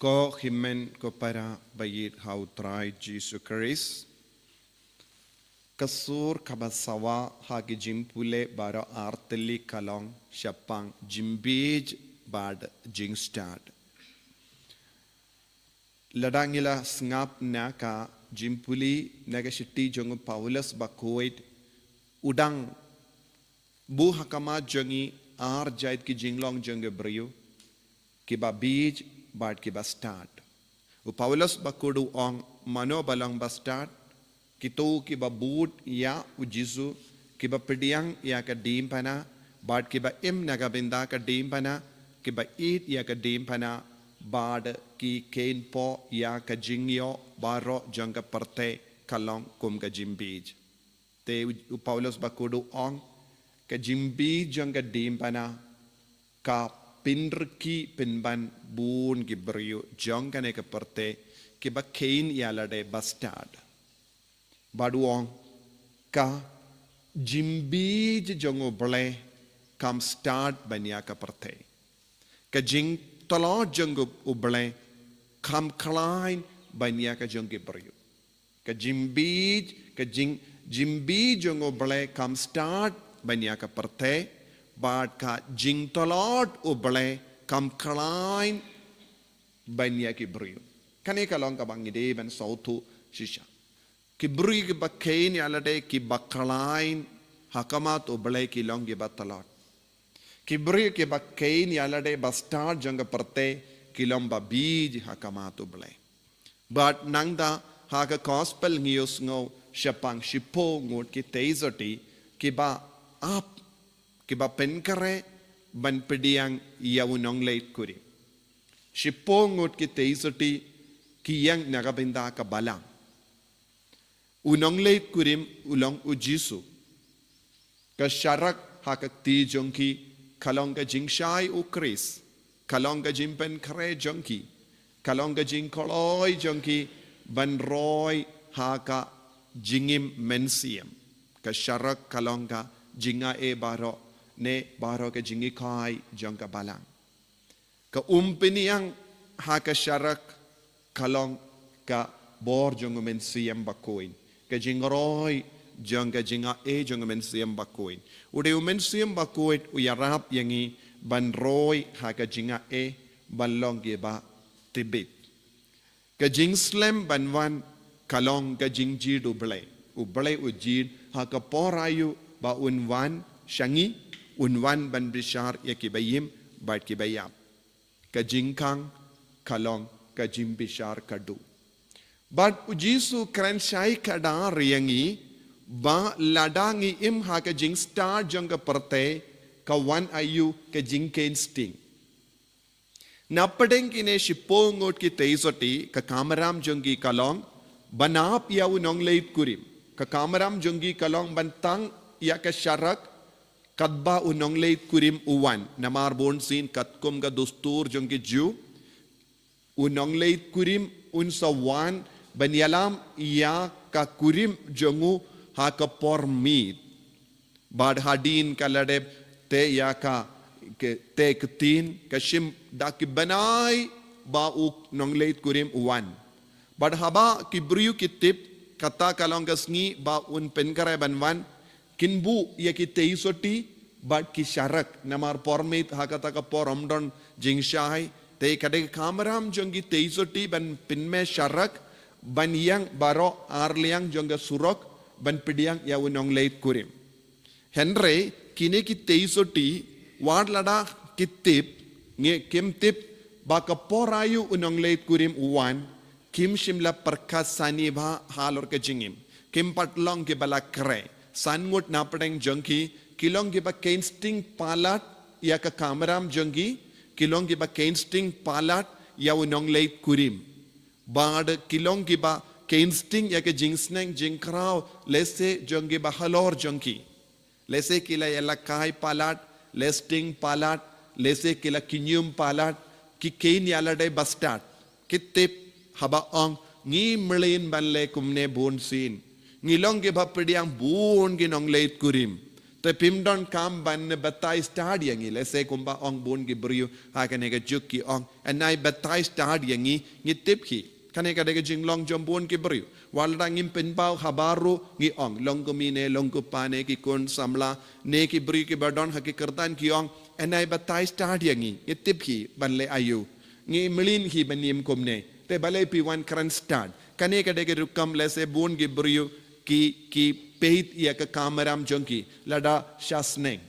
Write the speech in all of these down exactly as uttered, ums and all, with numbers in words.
Ko hynmen ko para ba ïeit ha u Trai Jisu Khrist. Ka sur kaba sawa ha ki jingpule baroh ar tylli ka long shaphang jingbiej bad jingstad. Lada ngi la sngap na ka jingpule na ka shithi jong u Paulus ba khuid, u dang buh ha khmat jong ngi ar jait ki jinglong jong ki briew, kiba biej bad kiba stad. U Paulus ba khuid u ong, mano ba long ba stad? Kito kiba bud ïa u Jisu, kiba pdiang ïa ka diengphna, bad kiba im na ka bynta ka diengphna, kiba ïeit ïa ka diengphna, bad ki kheiñ pop ïa ka jingïoh baroh jong ka pyrthei, ka long kum ka jingbiej. Te u, u Paulus ba khuid u ong, ka jingbiej jong ka diengphna ka pynrkhie pynban bun ki briew jong kane ka pyrthei kiba kheiñ ïalade ba stad. Bad u ong, ka jingbiej jong U Blei kam stad ban ïa ka pyrthei. Ka jingtlot jong U Blei kam khlaiñ ban ïa ka jong ki briew. Ka jingbiej, ka jing, jingbiej jong U Blei kam stad ban ïa ka pyrthei, bad ka jingtlot U Blei kam khlaiñ ban ïa ki briew. Kane ka long kaba ngi dei ban sngewthuh shisha. Ki briew kiba kheiñ ïalade kiba khlaiñ ha khmat U Blei ki long kiba tlot. Ki briew kiba kheiñ ïalade ba stad jong ka pyrthei ki long ba biej ha khmat U Blei. Bad nangta ha ka gospel ngi ïohsngew shaphang shiphew ngut ki theisotti kiba ap, kiba pynkhreh ban pdiang ïa u nongleit kurim. Shiphew ngut ki theisotti ki ïeng na ka bynta ka balang. U nongleit kurim u long u Jisu. Ka sharak ha ka kti jong ki ka long ka jingshai U Khrist, ka long ka jingpynkhreh jong ki, ka long ka jingkloi jong ki ban roi ha ka jingim mynsiem. Ka sharak ka long ka jingai baroh ne baroh ka jinghikai jong ka balang. Ka umpynïeng ha ka sharak ka long ka bor jong u Mynsiem Bakhuid. Ka jingroi jong ka jingai jong u Mynsiem Bakhuid. U dei u Mynsiem Bakhuid u ïarap ïa ngi ban roi ha ka jingai ban long kiba tbit. Ka jingslem ban wan ka long ka jingjied U Blei. U Blei u jied ha ka por aïu ba un wan sha ngi, un wan ban bishar ïa kiba im bad kiba ïap. Ka jingkhang ka long ka jingbishar khadduh. Bad u Jisu kren shai khadar ïa ngi ba lada ngi im ha ka jingstad jong ka pyrthei, ka wan aïu ka jingkheiñ sting. Na pdeng kine shiphew ngut ki theisotti, ka kamram jong ki ka long ban ap ïa u nongleit kurim. Ka kamram jong ki ka long ban tang ïa ka sharak katba u nongleit kurim u wan. Namar bunsien katkum ka dustur jong ki Jiw, u nongleit kurim un sa wan ban ïalam ïa ka kurim jong u ha ka por miet. Bad hadien ka la dep teh ïa ka, ka teh ktien, ka shim da ki bnai ba u nongleit kurim u wan. Bad haba ki briew ki tip kata ka long ka sngi ba un pynkhreh ban wan, kin buh ïa ki theisotti bad ki sharak, namar por miet ha kata ka por ym don jingshai. Te ka dei ka kamram jong ki theisotti ban pynmih sharak, ban ïeng baroh arliang jong ka surok ban pdiang ïa u nongleit kurim. Hynrei kine ki theisotti, wat lada ki tip, ngi, kim tip ba ka por aïu u nongleit kurim u wan, kim shym la pyrkhat sani bha halor ka jingim. Kim pat long kiba la khreh. San ngut na pdeng jong ki ki long kiba kheiñ sting palat ïa ka kamram jong ki, ki long kiba kheiñ sting palat ïa u nongleit kurim. Bad ki long kiba kheiñ sting ïa ka jingsneng jingkraw lehse jong kiba halor jong ki. Lehse ki la ïalehkai palat, leh sting palat, lehse ki la khñium palat, ki kheiñ ïalade ba stad. Ki tip haba ong, ngi mlien ban leh kumne bunsien. Ngi long kiba pdiang bun ki nongleit kurim. Te phim don kam ban baptize stad ïa ngi, lehse kumba ong bun ki briew ha kane ka juk ki ong, "Nai baptize stad ïa ngi, ngi tip hi." Kane ka dei ka jinglong jong bun ki briew. Wat la ngim pynpaw habar ruh ngi ong, long kumne, long kumpa ne, ki khun samla ne ki briew kiba don ha ki kyrdan ki ong, "Nai baptize stad ïa ngi, ngi tip hi ban leh aïu. Ngi mlien hi ban im kumne." Te balei phi wan kren stad? Kane ka dei ka rukom lehse bun ki briew ki, ki peit ïa ka kamram jong ki lada sha sneng.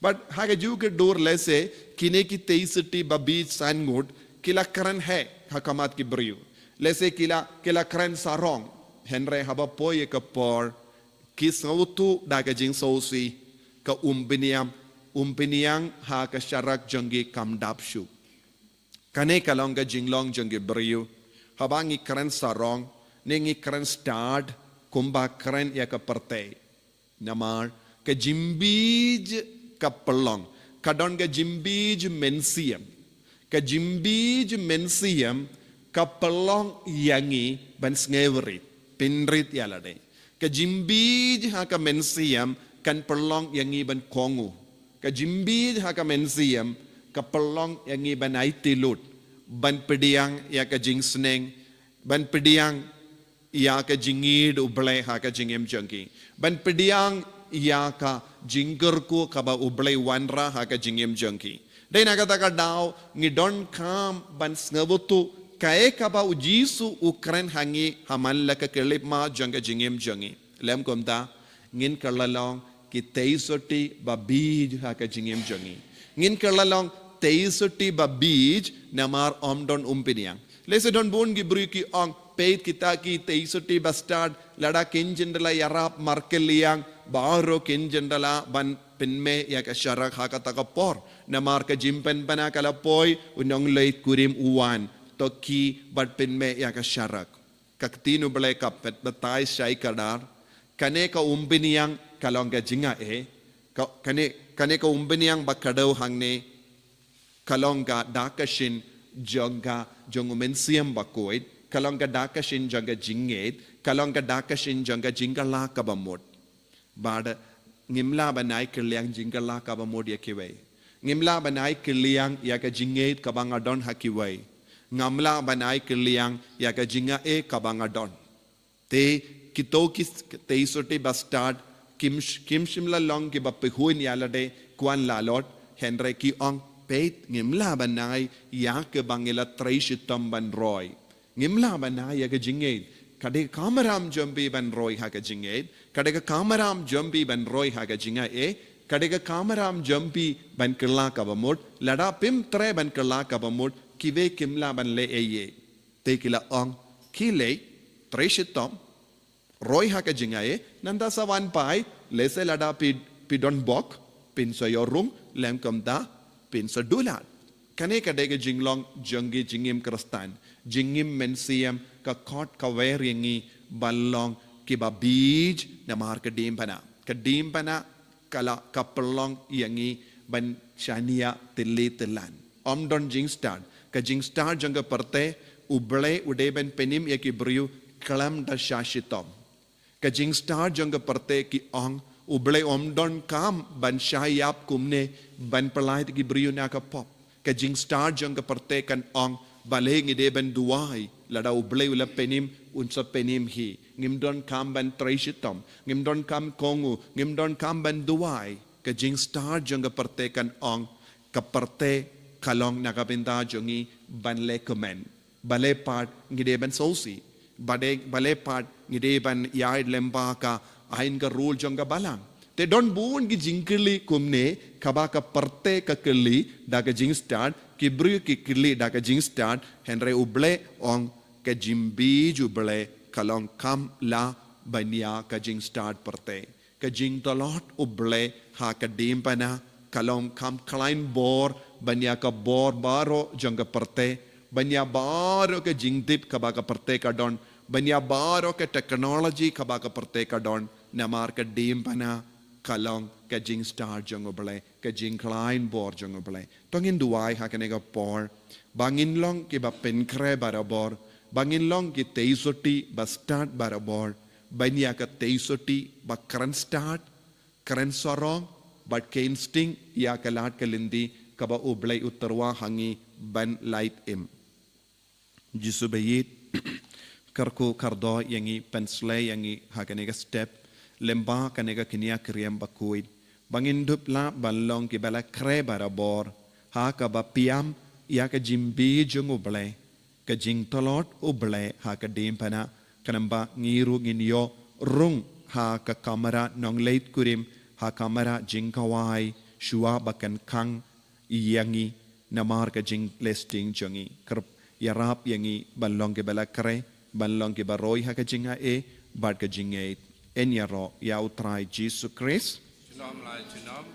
Bad ha kajuh ka dur lehse kine ki tei sotti ba biej san ngut ki la kren heh ha khmat ki briew. Lehse ki la, ki la kren sarong. Hynrei haba poi ïa ka por, ki sngewthuh da ka jingsngewsih, ka umphniang, umphniang ha ka sharak jong ki kam dap shuh. Kane ka long ka jinglong jong ki briew. Haba ngi kren sarong ne ngi kren stad, kumba kren ïa ka pyrthei. Namar ka jingbiej ka pynlong, ka don ka jingbiej mynsiem. Ka jingbiej mynsiem ka pynlong ïa ngi ban sngewrit, pynrit ïa lade. Ka jingbiej ha ka mynsiem kan pynlong ïa ngi ban kohnguh. Ka jingbiej ha ka mynsiem ka pynlong ïa ngi ban aiti lut, ban pdiang ïa ka jingsneng, ban pdiang ïa ka jingïeit U Blei ha ka jingim jong ki, ban pdiang ïa ka jingkyrkhu kaba U Blei wanrah ha ka jingim jong ki. Dei na kata ka daw ngi donkam ban sngewthuh kaei kaba U Jisu u kren ha ngi ha man la ka khyllipmat jong ka jingim jong ngi. Lem kumta, ngin kylla long ki tei sotti ba biej ha ka jingim jong ngi. Ngin kylla long tei sotti ba biej namar ym don umphniang. Lehse don bun ki briew ki ong, peit kita ki tei sotti ba stad, lada kin jin da la ïarap markylliang, baroh kin jin da lah ban pynmih ïa ka sharak ha kata ka por. Namar ka jingpynbna ka la poi, u nongleit kurim u wan, to khie bad pynmih ïa ka sharak. Ka ktien U Blei ka pynbatai shai kdar, kane ka umphniang ka long ka jingaiei, ka, kane, kane ka umphniang ba kdew hangne, ka long ka dak ka shin jong ka, jong u Mynsiem Bakhuid, ka long ka dak ka shin jong ka jingngeit, ka long ka dak ka shin jong ka jingkylla kaba mut. Bad ngim lah ban ai kylliang jingkylla kaba mut ïa kiwei. Ngim lah ban ai kylliang ïa ka jingngeit kaba nga don ha kiwei. Ngam lah ban ai kylliang ïa ka jingaiei kaba nga don. Te kito ki s-, tei sotti ba stad kim sh-, kim shym la long kiba pyrkhat ïa lade kwan lalot, hynrei ki ong, peit, ngim lah ban ai ïa kaba ngi la trei shitom ban roi. Ngim lah ban ai ïa ka jingngeit. Ka dei ka kamram jong phi ban roi ha ka jingngeit. Ka dei ka kamram jong phi ban roi ha ka jingaiei. Ka dei ka kamram jong phi ban kylla kaba mut. Lada phim treh ban kylla kaba mut, kiwei kim lah ban leh ei ei. Te ki la ong, khie leit, trei shitom, roi ha ka jingaiei, nangta sa wan phai, lehse lada phi, phi don bok, phin sa ïoh rung, lem kumta, phin sa dulan. Kane ka dei ka jinglong jong ki jingim Khristan, jingim mynsiem, ka khot ka wer ïa ngi ban long kiba biej namar ka diengphna. Ka diengphna ka la, ka pynlong ïa ngi ban shaniah tylli tyllan. Ym don jingstad. Ka jingstad jong ka pyrthei, U Blei u dei ban pynim ïa ki briew khlem da shah shitom. Ka jingstad jong ka pyrthei ki ong, U Blei um donkam ban shah ïap kumne ban pyllait ïa ki briew na ka pop. Ka jingstad jong ka pyrthei kan ong, balei ngi dei ban duwai, lada U Blei u la pynim, un sa pynim hi. Ngim donkam ban trei shitom, ngim donkam kohnguh, ngim donkam ban duwai. Ka jingstad jong ka pyrthei kan ong, ka pyrthei ka long na ka bynta jong ngi ban lehkmen. Balei pat ngi dei ban sngewsih? Balei, balei pat ngi dei ban ïaid lyngba ka aiñ ka rul jong ka balang? Te don bun ki jingkylli kumne, kaba ka pyrthei ka kylli da ka jingstad, ki briew ki kylli da ka jingstad, hynrei U Blei ong, ka jingbiej U Blei ka long kham lah ban ïa ka jingstad pyrthei. Ka jingtlot U Blei ha ka diengphna ka long kham khlaiñ bor ban ïa ka bor baroh jong ka pyrthei, ban ïa baroh ka jingtip kaba ka pyrthei ka don, ban ïa baroh ka technology kaba ka pyrthei ka don, namar ka diengphna ka long ka jingstad jong U Blei, ka jingkhlaiñ bor jong U Blei. To ngin duwai ha kane ka por ba ngin long kiba pynkhreh barabor, ba ngin long ki tei sotti ba stad barabor, ban ïa ka tei sotti ba kren stad, kren sarong, bad ka instinct ïa ka lad ka lynti kaba U Blei u tyrwa ha ngi ban lait im. Jisu ba ïeit, kyrkhu kyrdoh ïa ngi, pynshlei ïa ngi ha kane ka step, lyngba kane ka kñia kriam bakhuid, ba ngin dup lah ban long kiba la khreh barabor ha kaba pynïap ïa ka jingbi jong U Blei, ka jingtlot U Blei ha ka diengphna, khnang ba ngi ruh ngin ïoh rung ha ka kamra nongleit kurim, ha ka kamra jingkhawai, shuwa ba kan khang ïa ngi namar ka jingleh sting jong ngi. Kyrpad ïarap ïa ngi ban long kiba la khreh, ban long kiba roi ha ka jingaiei bad ka jingngeit. Yn ïaroh ïa U Trai Jisu Khrist. Junom la junom.